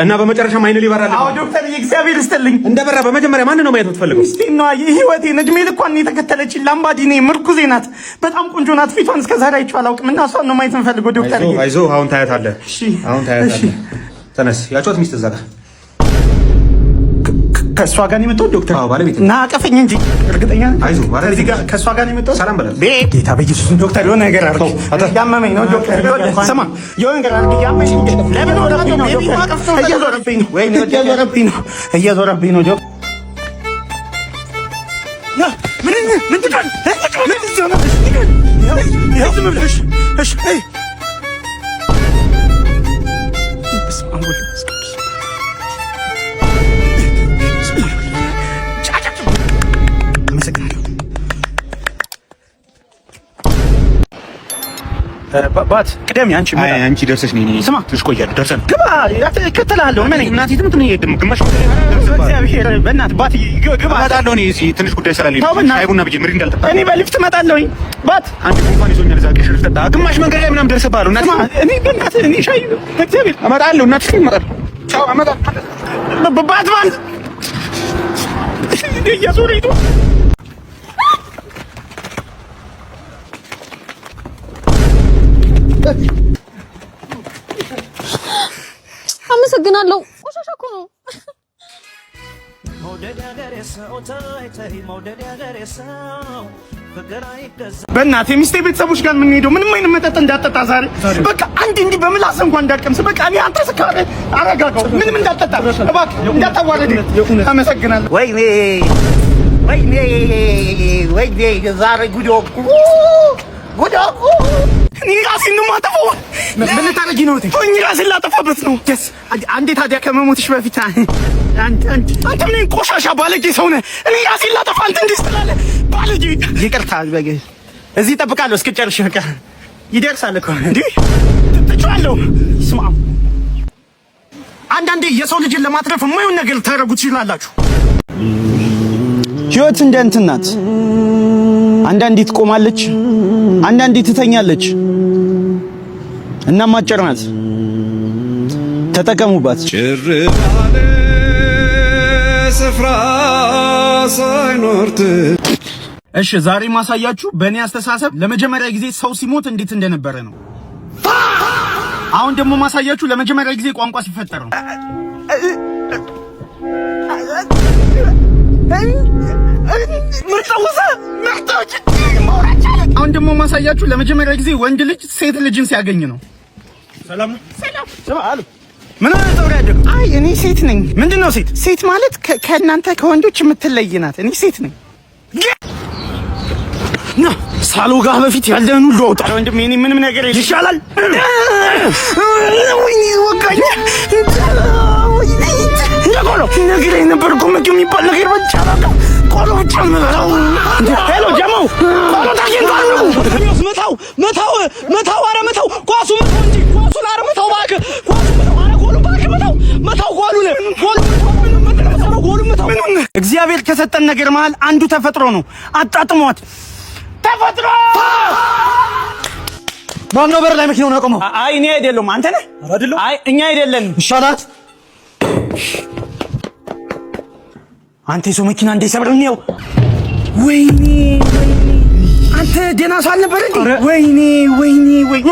እና በመጨረሻም አይን ሊበራል። አዎ ዶክተር፣ እግዚአብሔር ይስጥልኝ። እንደበራ በመጀመሪያ ማንን ነው ማየት የምትፈልገው? ሚስቴን ነዋ፣ የህይወቴን እድሜ ልኳን የተከተለችኝ ላምባዲኔ ምርኩዜ ናት። በጣም ቆንጆ ናት። ፊቷን እስከ ዛሬ አይቼው አላውቅም እና እሷን ነው ማየት የምፈልገው ዶክተር። አይዞህ፣ አሁን ታያታለህ። አሁን ታያታለህ። ተነስ። ያጫት ሚስት እዛ ጋር ከእሷ ጋር ነው የመጣሁት ዶክተር። አዎ ባለቤት እና አቀፈኝ እንጂ እርግጠኛ ነኝ። አይዞህ፣ ባለቤት ከዚህ ጋር ከእሷ ጋር ነው የመጣሁት። ሰላም በላት። ጌታ በኢየሱስ ዶክተር የሆነ ነገር አድርግ። እያመመኝ ነው ዶክተር። ስማ የሆነ ነገር አድርግ። እያመመኝ ለምን ሆነብኝ ነው ዶክተር? እየዞረብኝ ነው፣ እየዞረብኝ ነው፣ እየዞረብኝ ነው ዶክተር። ምን ምንድን ነው? ዝም ብለሽ እሺ። በስመ አብ ወወልድ ወመንፈስ ቅዱስ። አመሰግናለሁ። ባት ቅደም፣ አንቺ አንቺ ደርሰሽ ነኝ። ስማ ትንሽ ቆያለሁ። ደርሰን ግባ፣ እከተልሃለሁ። ምን እናቴ ትሙት ነው ግማሽ እግዚአብሔር በእናትህ ባት ግባ። እመጣለሁ። እኔ እዚህ ትንሽ ጉዳይ ስላለኝ ሻይ ቡና ብዬ ምሪ እንዳልጠጣ እኔ በሊፍት እመጣለሁኝ። ባት አንድ ጉንፋን ይዞኛል። እዛ ቅሽር ጠጣ ግማሽ መንገድ ላይ ምናምን ደርሰብሃለሁ። እናቴ እኔ በእናትህ እኔ ሻይ በእግዚአብሔር እመጣለሁ። እናቴ እመጣለሁ። ቻው፣ እመጣለሁ። ባት ባት እየዞረ ሄዶ አመሰግናለሁ። ቆሻሻ እኮ ነው። በእናትህ የሚስቴ ቤተሰቦች ጋር የምንሄደው ምንም አይነት መጠጥ እንዳጠጣ ዛሬ። በቃ አንድ እንዲህ በምላስ እንኳን እንዳቀምስ። በቃ እኔ አንተ ስካር አረጋጋው። ምንም እንዳጠጣ እባክህ፣ እንዳታዋረድ። አመሰግናለሁ። ወይኔ ወይኔ ወይኔ፣ ዛሬ ጉድ ሆንኩ፣ ጉድ ሆንኩ። እኔ ራሴን ነው የማጠፋው። ምን ልታረጊ ነው? እኔ ራሴን ላጠፋበት ነው። አንዴ ታዲያ ከመሞትሽ በፊት አንተ ምን ቆሻሻ ባለጌ ሰው ነህ። እኔ ራሴን ላጠፋ አንተ እንዲህ ስትላለህ ባለጌ። ይቅርታ፣ እዚህ እጠብቃለሁ እስክጨርሽ። በቃ ይደርሳል እኮ እንዴ፣ ትቼዋለሁ። ስማ፣ አንዳንዴ የሰው ልጅን ለማትረፍ የማይሆን ነገር ልታደርጉ ትችላላችሁ። ህይወት እንደ እንትን ናት። አንዳንዴ ትቆማለች፣ አንዳንዴ ትተኛለች። እናም አጭር ናት። ተጠቀሙባት። ጭር ባለ ስፍራ ሳይኖር እሺ፣ ዛሬ ማሳያችሁ በእኔ አስተሳሰብ ለመጀመሪያ ጊዜ ሰው ሲሞት እንዴት እንደነበረ ነው። አሁን ደግሞ ማሳያችሁ ለመጀመሪያ ጊዜ ቋንቋ ሲፈጠር ነው። አሁን ደግሞ ማሳያችሁ ለመጀመሪያ ጊዜ ወንድ ልጅ ሴት ልጅን ሲያገኝ ነው። ሰላም ነው። ሰላም ምን ሆነ ፀጉር ያደገው? አይ እኔ ሴት ነኝ። ምንድን ነው ሴት? ሴት ማለት ከእናንተ ከወንዶች የምትለይ ናት። እኔ ሴት ነኝ። ና ሳልወጋህ በፊት ያለህን ሁሉ አውጣ። ወንድሜ እኔ ምንም ነገር ይሻላል። ወይኔ ወጋኝ። ቆሎ ነግሬህ ነበር እኮ ምግብ የሚባል ነገር በልቼ አላውቅም። ቆሎ ብቻ ነው የምበላው። Hello ጀማው፣ ቆሎ ታግኝቷል። መታው መታው መታው! ኧረ መታው! ኳሱ መታው እንጂ ኳሱን! ኧረ መታው እባክህ! ኳሱ መታው! ኧረ ጎሉ እባክህ መታው! መታው ጎሉን! ጎሉን መታው! ጎሉን መታው! እግዚአብሔር ከሰጠን ነገር መሃል አንዱ ተፈጥሮ ነው። አጣጥሟት ተፈጥሮ። ማነው በር ላይ መኪናውን ያቆመው? አይ እኔ አይደለሁም፣ አንተ ነህ። አይ እኛ አይደለንም። ይሻላት። አንተ የሰው መኪና እንዳይሰብር ነው። ወይኔ ወይኔ፣ አንተ ደህና ሰው አልነበረ እንዴ? ወይኔ ወይኔ ወይኔ።